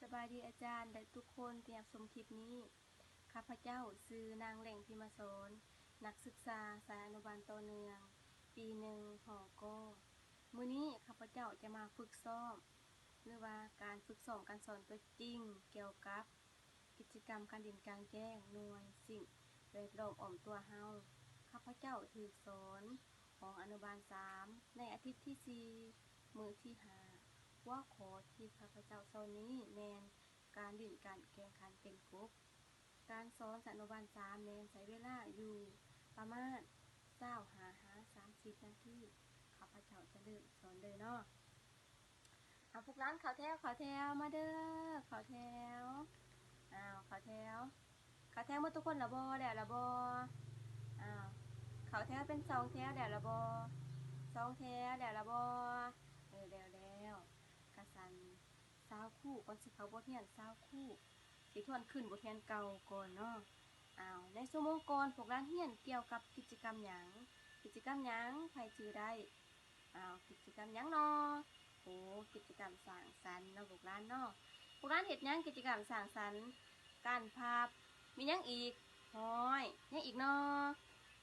ສະບາຍດີອາຈານ ແລະ ທຸກຄົນທີ່ຮັບຊົມຄລິບນີ້. ຂ້າພະເຈົ້າຊື່ນາງ ແຫຼງ ພິມມະສອນ, ນັກສຶກສາສາຍອະນຸບານຕໍ່ເນື່ອງ ປີໜຶ່ງ ຫກ. ມື້ນີ້ຂ້າພະເຈົ້າຈະມາຝຶກຊ້ອມ ຫຼືວ່າການຝຶກຊ້ອມການສອນຕົວຈິງ ກ່ຽວກັບກິດຈະກຳການຫຼິ້ນກາງແຈ້ງ ໜ່ວຍສິ່ງແວດລ້ອມອ້ອມຕົວເຮົາ. ຂ້າພະເຈົ້າຖືກສອນຫ້ອງອະນຸບານສາມ ໃນອາທິດທີສີ່ ມື້ທີຫ້າ. ຫົວຂໍ້ທີ່ຂ້າພະເຈົ້າສອນນີ້ແມ່ນ ການຫຼິ້ນການແຂ່ງຂັນເຕັ້ນກົບ. ການສອນສາຍອະນຸບານສາມແມ່ນໃຊ້ເວລາຢູ່ປະມານຊາວຫ້າຫາສາມສິບນາທີ. ຂ້າພະເຈົ້າຈະເລີ່ມສອນເລີຍເນາະ. ເອົາ ພວກຫຼານເຂົ້າແຖວ ເຂົ້າແຖວ ມາເດີ ເຂົ້າແຖວ. ອ້າວ ເຂົ້າແຖວ ເຂົ້າແຖວໝົດທຸກຄົນລະບໍ່? ແລ້ວລະບໍ່? ອ້າວ ເຂົ້າແຖວເປັນສອງແຖວແລ້ວລະບໍ່? ສອງແຖວແລ້ວລະບໍ່? ເອີ ແລ້ວ ແລ້ວ. ກະຊັ້ນ ຊາວຄູ່ ກ່ອນຊິເຂົ້າບົດຮຽນ ຊາວຄູ່ຊິທວນຄືນບົດຮຽນເກົ່າກ່ອນເນາະ. ອ້າວ ໃນຊົ່ວໂມງກ່ອນ ພວກຫຼານຮຽນກ່ຽວກັບກິດຈະກຳຫຍັງ? ກິດຈະກຳຫຍັງ? ໃຜຈື່ໄດ້? ອ້າວ ກິດຈະກຳຫຍັງເນາະ? ໂອ້ ກິດຈະກຳສ້າງສັນເນາະພວກຫຼານເນາະ. ພວກຫຼານເຮັດຫຍັງ? ກິດຈະກຳສ້າງສັນ ການພັບ. ມີຫຍັງອີກ? ຮ້ອຍ. ຫຍັງອີກເນາະ?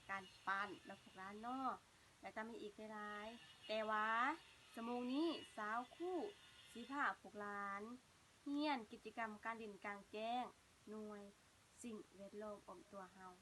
ການປັ້ນເນາະພວກຫຼານເນາະ. ແລ້ວກໍມີອີກຫຼາຍໆ ແຕ່ວ່າຊົ່ວໂມງນີ້ ຊາວຄູ່ຊິພາພວກຫຼານຮຽນກິດຈະກຳການຫຼິ້ນກາງແຈ້ງ ໜ່ວຍສິ່ງແວດລ້ອມອ້ອມຕົວເຮົາ.